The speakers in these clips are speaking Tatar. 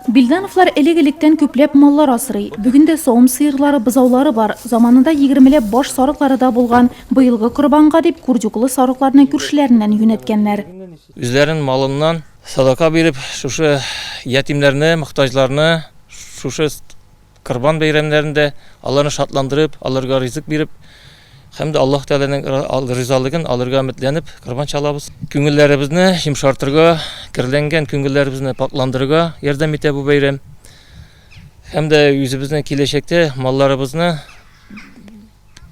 Билдановлар элек-электән күпләп маллар асрый. Бүген дә савым сыерлары, бозаулары бар. Заманында егермеләп баш сарыклары да булган. Быелгы корбанга дип курдюклы сарыкларны күршеләреннән юнәткәннәр. Үзләренең малыннан садака биреп, шушы ятимнәрне, мохтаҗларны шушы Корбан бәйрәмнәрендә аларны шатландырып, аларга ризык биреп, һәм дә Аллаһ Тәгаләнең ризалыгын алырга өметләнеп корбан чалабыз. Күңелләребезне йомшартырга, керләнгән күңелләребезне пакъландырырга ярдәм итә бу бәйрәм. Һәм дә үзебезнең киләчәктә малларыбызны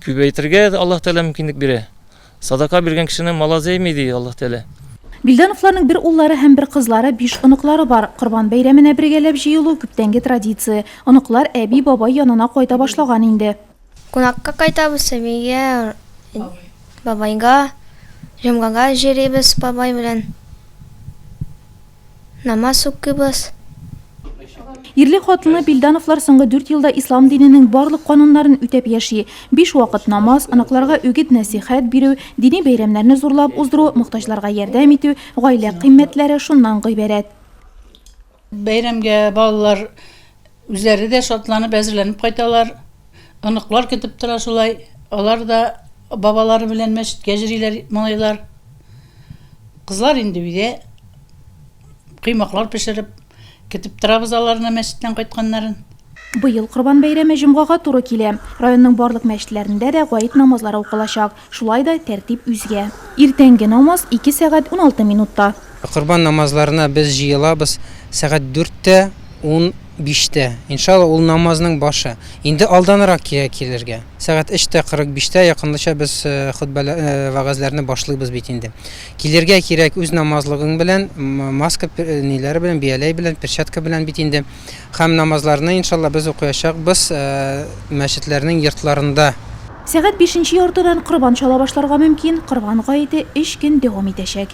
Күбәйтергә Аллаһ Тәгалә мөмкинлек бирә. Садака биргән кешенең малы азаймый, ди Аллаһ Тәгалә. Билдановларның бер уллары һәм бер кызлары, биш оныклары бар. Корбан бәйрәменә бергәләп җыелу, күптәнге традиция. Оныклар әби, бабай янына кайта башлаган инде. Кунакка кайтабыз әбигә, бабайга, җомгага җөрибез бабай белән. Намаз укыйбыз. Ирле-хатынлы Билдановлар соңгы дүрт елда ислам диненең барлык кануннарын үтәп яши. Биш вакыт намаз, оныкларга үгет-нәсыйхәт бирү, дини бәйрәмнәрне зурлап уздыру, мохтаҗларга ярдәм итү, гаилә кыйммәтләре шуннан гыйбарәт. Бәйрәмгә балалар үзләре дә шатланып, әзерләнеп кайталар. Оныклар көтеп тора шулай. Алар да бабалары белән мәчеткә йөриләр, малайлар. Кызлар инде өйдә коймаклар пешереп, көтеп торабыз аларны мәчеттән кайтканнарын. Быел Корбан бәйрәме җомгага туры килә. Районның барлык мәчетләрендә дә гает намазлары укылачак. Шулай да тәртип үзгә. Иртәнге намаз ике сәгать 16 минутта. Корбан намазларына без җыелабыз сәгать дүрттә унбиштә. Иншалла, ул намазның башы. Инде алданрак кирәк килергә. Сәгать өч тә 45тә якынлыча без хөтбәләр, вәгазьләрне башлыйбыз бит инде. Килергә кирәк үз намазлыгың белән, маска ниләре белән, бияләй белән, перчатка белән бит инде. Һәм намазларны, иншалла, без укыячакбыз мәчетләрнең йортларында. Сәгать бишенче яртыдан корбан чала башларга мөмкин. Корбан гаете өч көн дәвам итәчәк.